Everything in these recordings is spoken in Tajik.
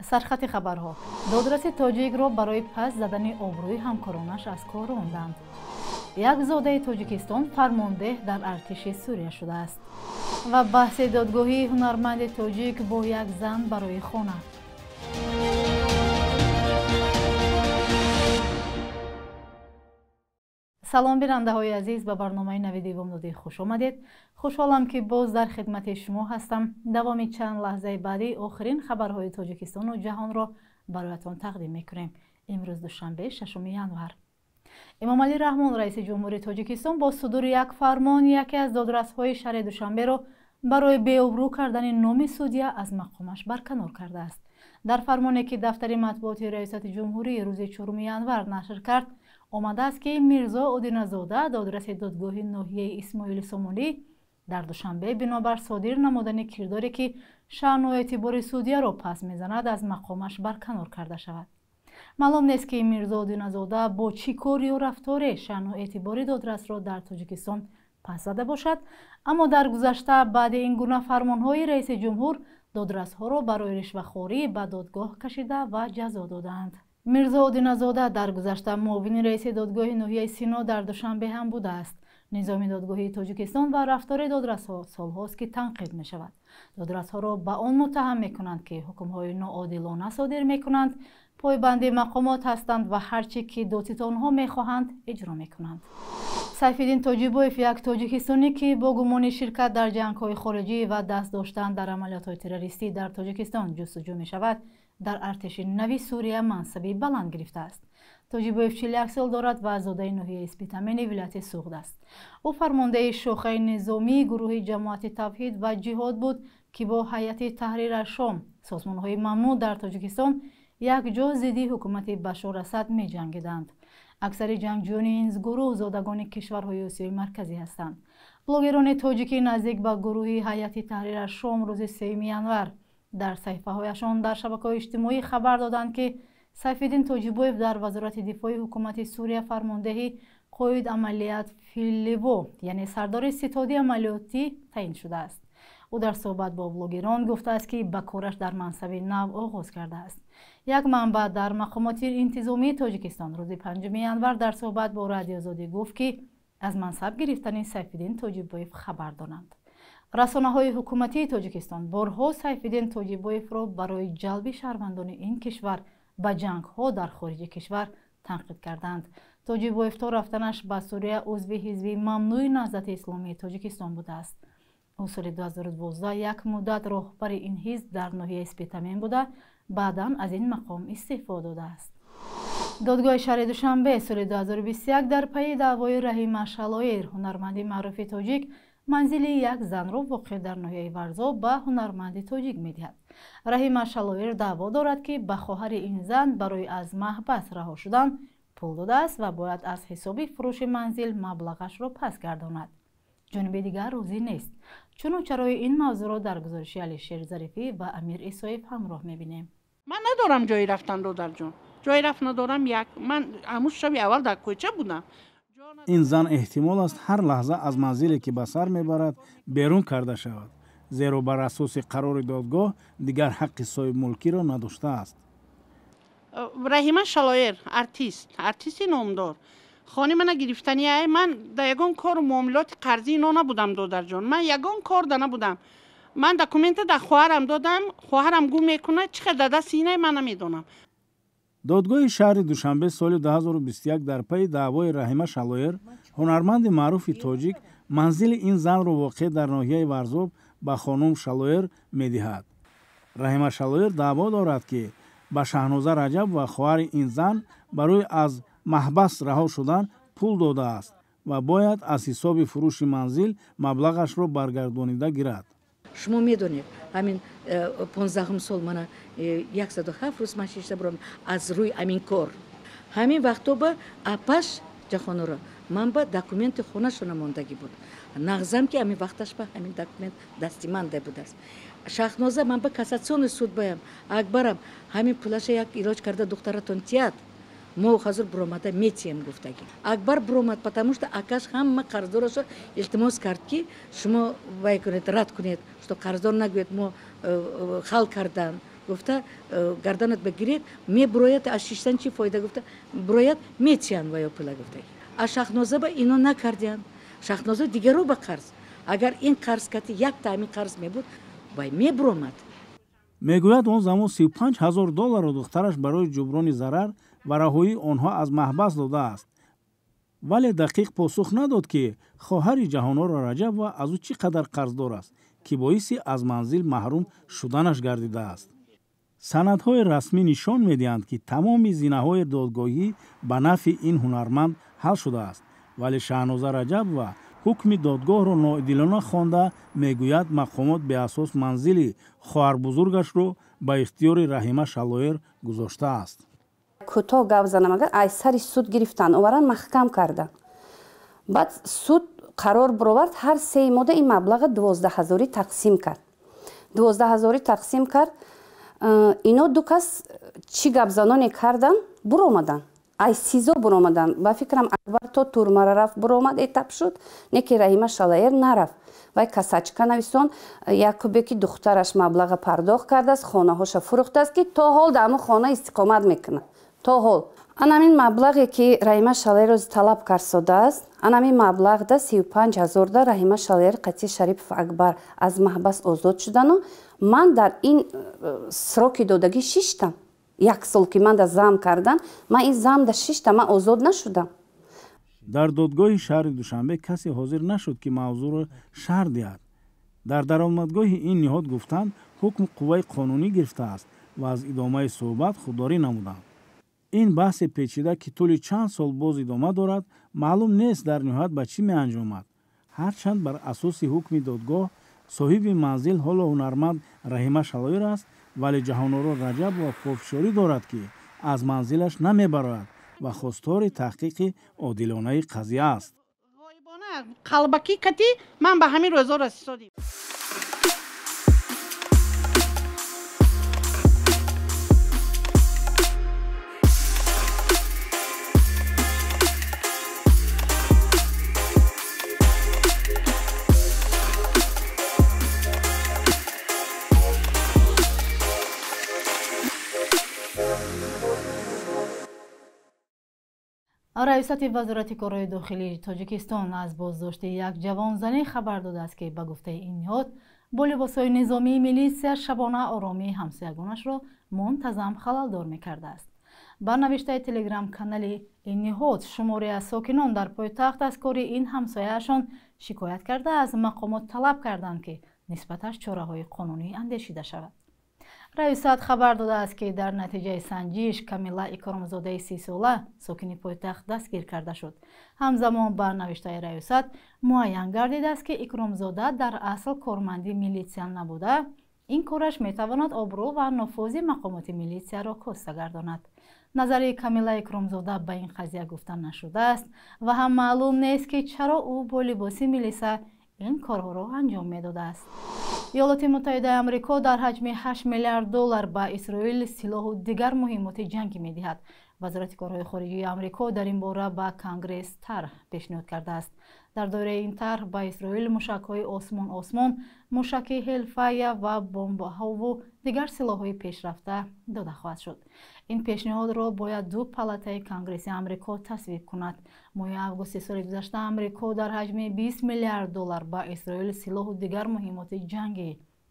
Сархати хабарҳо. Додраси тоҷикро барои пас задани обрӯи ҳамкоронаш аз кор ронданд. Як зодаи Тоҷикистон фармондеҳ дар артиши Сурия шудааст. Ва баҳси додгоҳии ҳунарманди тоҷик бо як зан барои хона. Салом, бинандаҳои азиз, ба барномаи Навиди Бомдодӣ хуш омадед. Хушҳолам, ки боз дар хидмати шумо ҳастам. Давоми чанд лаҳзаи баъдӣ охирин хабарҳои Тоҷикистону ҷаҳонро бароятон тақдим мекунем. Имрӯз душанбе, 6 январ. Эмомалӣ Раҳмон, раиси ҷумҳури Тоҷикистон, бо судури як фармон яке аз додрасҳои шаҳри Душанберо барои беобрӯ кардани номи судя аз мақомаш барканор кардааст. Дар фармоне, ки дафтари матбуоти раёсати ҷумҳурӣ рӯзи 4 январ нашр кард, омадааст, ки Мирзо Одиназода, додраси додгоҳи ноҳияи Исмоили Сомонӣ дар Душанбе, бинобар содир намудани кирдоре, ки шаъну эътибори судяро пас мезанад, аз мақомаш барканор карда шавад. Маълум нест, ки Мирзо Одиназода бо чӣ кор ё рафторе шаъну эътибори додрасро дар Тоҷикистон пас зада бошад, аммо дар гузашта баъди ин гуна фармонҳои раиси ҷумҳур додрасҳоро барои ришвахорӣ ба додгоҳ кашида ва ҷазо додаанд. Мирзо Одиназода дар гузашта муовини раиси додгоҳи ноҳияи Сино дар Душанбе ҳам будааст. Низоми додгоҳии Тоҷикистон ва рафтори додрасҳо солҳост, ки танқид мешавад. Додрасҳоро ба он муттаҳам мекунанд, ки ҳукмҳои ноодилона содир мекунанд, пойбанди мақомот ҳастанд ва ҳар чӣ ки додситонҳо мехоҳанд, иҷро мекунанд. Сайфиддин Тоҷибоев, як тоҷикистонӣ, ки бо гумони ширкат дар ҷангҳои хориҷӣ ва даст доштан дар амалиётҳои террористӣ дар Тоҷикистон ҷустуҷӯ мешавад, дар артиши нави Сурия мансаби баланд гирифтааст. Тоҷибоев 41 сол дорад ва зодаи ноҳияи Спитамени вилояти Суғд аст. Ӯ фармондеҳи шохаи низомии гурӯҳи ҷамоати Тавҳид ва Ҷиҳод буд, ки бо ҳайати Таҳрир Шом, созмонҳои мамнӯъ дар Тоҷикистон, якҷо зидди ҳукумати Башор Асад меҷангиданд. Аксари ҷангҷӯёни ин гурӯҳ зодагони кишварҳои Осиёи Марказӣ ҳастанд. Блогерони тоҷикӣ наздик ба гурӯҳи ҳайати Таҳрир Шом рӯзи 3 январ дар саҳифаҳояшон дар шабакаҳои иҷтимоӣ хабар доданд, ки Сайфиддин Тоҷибоев дар вазорати дифои ҳукумати Сурия фармондеҳи қоид амалият Филливо, яъне сардори ситоди амалиётӣ таъин шудааст. Ӯ дар суҳбат бо блогерон гуфтааст, ки ба кораш дар мансаби нав оғоз кардааст. Як манбаъ дар мақомоти интизомии Тоҷикистон рӯзи 5 январ дар суҳбат бо Радиоозодӣ гуфт, ки аз мансаб гирифтани Сайфиддин Тоҷибоев хабар доранд. Расонаҳои ҳукуматии Тоҷикистон борҳо Сайфиддин Тоҷибоевро барои ҷалби шаҳрвандони ин кишвар ба ҷангҳо дар хориҷи кишвар танқид карданд. Тоҷибоев то рафтанаш ба Сурия узви ҳизби мамнӯи Наҳзати Исломии Тоҷикистон будааст. Ӯ соли 2012 як муддат роҳбари ин ҳизб дар ноҳияи Спитамен буда, баъдан аз ин мақом истеъфо додааст. Додгоҳи шаҳри Душанбе соли 2021 дар пайи даъвои Раҳима Шалоир, ҳунарманди маъруфи тоҷик, манзили як занро воқеъ дар ноҳияи Варзоб ба ҳунарманди тоҷик медиҳад. Раҳима Шалоир даъво дорад, ки ба хоҳари ин зан барои аз маҳбас раҳо шудан пул додааст ва бояд аз ҳисоби фурӯши манзил маблағашро пас гардонад. Ҷониби дигар розӣ нест. Чуну чарои ин мавзӯъро дар гузориши Алишер Зарифӣ ва Амир Исоев ҳамроҳ мебинем. Ман надорам ҷои рафтан, додарҷон. Ҷои рафт надорам. Як ман ҳамун шаби аввал дар кӯча будам. Ин зан эҳтимол аст ҳар лаҳза аз манзиле, ки ба сар мебарад, берун карда шавад, зеро бар асоси қарори додгоҳ дигар ҳаққи соҳибмулкиро надоштааст. Раҳима Шалоир артист, артисти номдор. Хони мана гирифтани ай, ман дар ягон кору муомилоти қарзӣ ино набудам, додарҷон. Ман ягон кор да набудам. Ман документа дар хоҳарам додам, хоҳарам гум мекунад, чӣ қадр дар дасти инай ман намедонам. Додгоҳи шаҳри Душанбе соли 2021 дар пайи даъвои Раҳима Шалоир, ҳунарманди маъруфи тоҷик, манзили ин занро воқеъ дар ноҳияи Варзоб ба хонум Шалоир медиҳад. Раҳима Шалоир даъво дорад, ки ба Шаҳноза Раҷаб ва хоҳари ин зан барои аз маҳбас раҳо шудан пул додааст ва бояд аз ҳисоби фурӯши манзил маблағашро баргардонида гирад. Шумо медонед, ҳамин 15 сол мана 107 рӯз ман шишта бурам аз рӯи ҳамин кор. Ҳамин вақто ба апаш Ҷахонуро ман ба документи хонашона мондагӣ буд. Нағзам, ки ҳамин вақташ ба ҳамин документ дасти ман да будааст. Шаҳноза ман ба кассатсионный суд баям, Акбарам ҳамин пулаша як илоҷ карда духтаратон тият, мо ҳазур буромада метием гуфтагӣ. Акбар буромад, потому что акаш ҳама қарздорашо илтимос кард, ки шумо вай кунед, рад кунед, что қарздор нагӯед, мо хал кардан. Гуфта гарданат бигиред, меброяд аз шиштан чӣ фоида, гуфта брояд метиян ва ё пула гуфта. А Шахноза ба ино накардиян. Шахноза дигаро ба қарз. Агар ин қарз кати якта ҳамин қарз мебуд, вай мебромад. Мегӯяд, он замон 35 ҳазор долларро духтараш барои ҷуброни зарар ва раҳоии онҳо аз маҳбас додааст, вале дақиқ посух надод, ки хоҳари Ҷаҳонора Раҷабова аз ӯ чӣ қадар қарздор аст, ки боиси аз манзил маҳрум шуданаш гардидааст. Санадҳои расмӣ нишон медиҳанд, ки тамоми зинаҳои додгоҳӣ ба нафъи ин ҳунарманд ҳал шудааст, вале Шаҳноза Раҷабова ҳукми додгоҳро ноодилона хонда, мегӯяд, мақомот беасос манзили хоҳарбузургашро ба ихтиёри Раҳима Шалоир гузоштааст. Кӯтоҳ гап занам, агар ай сари суд гирифтан, оваран маҳкам кардан. Баъд суд қарор баровард, ҳар сеи мода ин маблаға 12 ҳазорӣ тақсим кард. 12 ҳазорӣ тақсим кард. Ино ду кас чӣ гапзаноне кардан, буромадан. Ай СИЗО буромадан. Ба фикрам, Акбар то турмара рафт, буромад, этап шуд, не ки Раҳима Шалаер нарафт. Вай касачка нависон, якубе ки духтараш маблаға пардохт кардааст, хонаҳоша фурӯхтааст, ки то ҳол дар ҳамон хона истиқомат мекунад. То ҳол. Анамин маблағе ки Раҳима Шалаер талаб карсодааст, анамин маблағда 35 ҳазорда Раҳима Шалаер қатъи Шарипов Акбар аз маҳбас озод шудану ман дар ин сроки додагӣ шиштам. Як сол ки ман да зам кардан, ман ин замда шиштам, ман озод нашудам. Дар додгоҳи шаҳри Душанбе касе ҳозир нашуд, ки мавзӯъро шарҳ диҳад. Дар даромадгоҳи ин ниҳод гуфтанд, ҳукм қувваи қонунӣ гирифтааст ва аз идомаи суҳбат худдорӣ намуданд. Ин баҳси печида, ки тӯли чанд сол боз идома дорад, маълум нест, дар ниҳоят ба чӣ меанҷомад. Ҳарчанд бар асоси ҳукми додгоҳ соҳиби манзил ҳоло ҳунарманд Раҳима Шалоир аст, вале Ҷаҳоноро Раҷабова пофишорӣ дорад, ки аз манзилаш намебарояд ва хостори таҳқиқи одилонаи қазия аст. Қалбакӣ кати ман ба ҳамин рӯзо расисодем. Раёсати Вазорати корҳои дохилии Тоҷикистон аз боздошти як ҷавонзанӣ хабар додааст, ки ба гуфтаи ин ниҳод бо либосҳои низомии милитсия шабона оромии ҳамсоягонашро мунтазам халалдор мекардааст. Ба навиштаи телеграм-канали ин ниҳод, шуморе аз сокинон дар пойтахт аз кори ин ҳамсояашон шикоят карда, аз мақомот талаб карданд, ки нисбаташ чораҳои қонунӣ андешида шавад. Раёсат хабар додааст, ки дар натиҷаи санҷиш Камила Икромзодаи 30-сола, сокини пойтахт, дастгир карда шуд. Ҳамзамон, ба навиштаи раёсат, муайян гардидааст, ки Икромзода дар асл корманди милитсия набуда, ин кораш метавонад обрӯ ва нуфузи мақомоти милитсияро коста гардонад. Назари Камила Икромзода ба ин қазия гуфта нашудааст ва ҳам маълум нест, ки чаро ӯ бо либоси милиса ин корҳоро анҷом медодааст. Иёлоти Муттаҳидаи Амрико дар ҳаҷми 8 миллиард доллар ба Исроил силоҳу дигар муҳиммоти ҷангӣ медиҳад. Вазорати корҳои хориҷии Амрико дар ин бора ба Конгресс тарҳ пешниҳод кардааст. Дар доираи ин тарҳ ба Исроил мушакҳои осмон осмон, мушаки Ҳелфая ва бомбаҳову дигар силоҳҳои пешрафта дода хоҳад шуд. Ин пешниҳодро бояд ду палатаи Конгресси Амрико тасвиб кунад. Моҳи августи соли гузашта Амрико дар ҳаҷми 20 миллиард доллар ба Исроил силоҳу дигар муҳиммоти ҷангӣ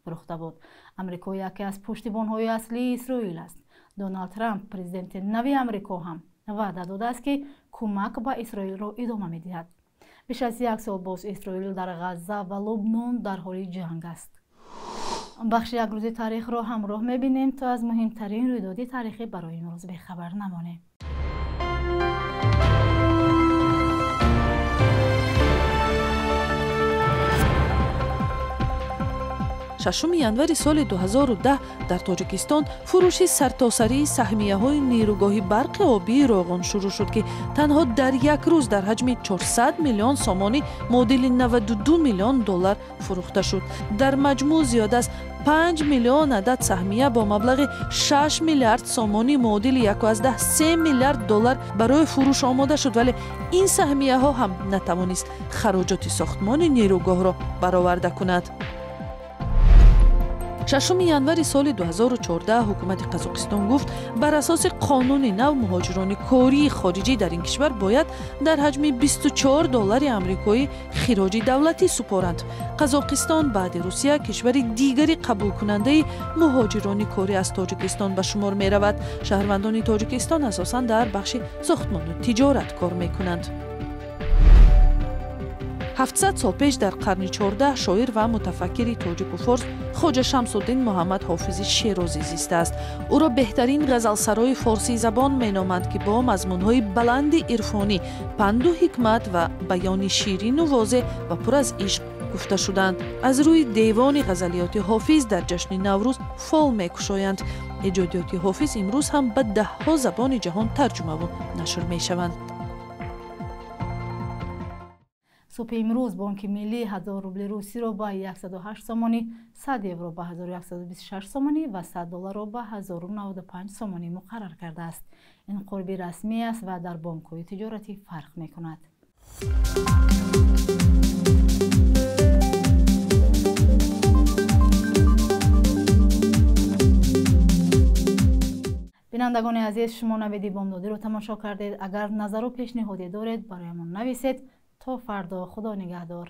фурӯхта буд. Амрико яке аз пуштибонҳои аслии Исроил аст. Доналд Трамп, президенти нави Амрико, ҳам ваъда додааст, ки кӯмак ба Исроилро идома медиҳад. Беш аз як сол боз Исроил дар Ғазза ва Лубнон дар ҳоли ҷанг аст. Бахши як рӯзи таърихро ҳамроҳ мебинем, то аз муҳимтарин рӯйдоди таърихӣ барои имрӯз бехабар намонем. 6 январи соли 2010 дар Тоҷикистон фурӯши сартосарии саҳмияҳои нерӯгоҳи барқи обии Роғун шурӯъ шуд, ки танҳо дар як рӯз дар ҳаҷми 400 миллион сомонӣ, муодили 92 миллион доллар, фурӯхта шуд. Дар маҷмӯъ зиёд аз 5 миллион адад саҳмия бо маблағи 6 миллиард сомонӣ, муодили 1,3 миллиард доллар, барои фурӯш омода шуд, вале ин саҳмияҳо ҳам натавонист хароҷоти сохтмони нерӯгоҳро бароварда кунад. 6 январи соли 2014 ҳукумати Қазоқистон гуфт, бар асоси қонуни нав муҳоҷирони кории хориҷӣ дар ин кишвар бояд дар ҳаҷми 24 доллари амрикоӣ хироҷи давлатӣ супоранд. Қазоқистон баъди Русия кишвари дигари қабулкунандаи муҳоҷирони корӣ аз Тоҷикистон ба шумор меравад. Шаҳрвандони Тоҷикистон асосан дар бахши сохтмону тиҷорат кор мекунанд. 700 сол пеш дар қарни 14 шоир ва мутафаккири тоҷику форс Хоҷа Шамсуддин Муҳаммад Ҳофизи Шерозӣ зистааст. Ӯро беҳтарин ғазалсарои форсизабон меноманд, ки бо мазмунҳои баланди ирфонӣ, панду ҳикмат ва баёни ширину возеҳ ва пур аз ишқ гуфта шуданд. Аз рӯи девони ғазалиёти Ҳофиз дар ҷашни Наврӯз фол мекушоянд. Эҷодиёти Ҳофиз имрӯз ҳам ба даҳҳо забони ҷаҳон тарҷумаву нашр мешаванд. Субҳи имрӯз Бонки Миллӣ 1000 рубли русиро ба 108 сомонӣ, 100 евро ба 1126 сомонӣ ва 100 долларро ба 1095 сомонӣ муқаррар кардааст. Ин қурби расмӣ аст ва дар бонкҳои тиҷоратӣ фарқ мекунад. Бинандагони азиз, шумо навиди бомдодиро тамошо кардед. Агар назару пешниҳоде доред, бароямон нависед. То фардо, Худо нигаҳдор.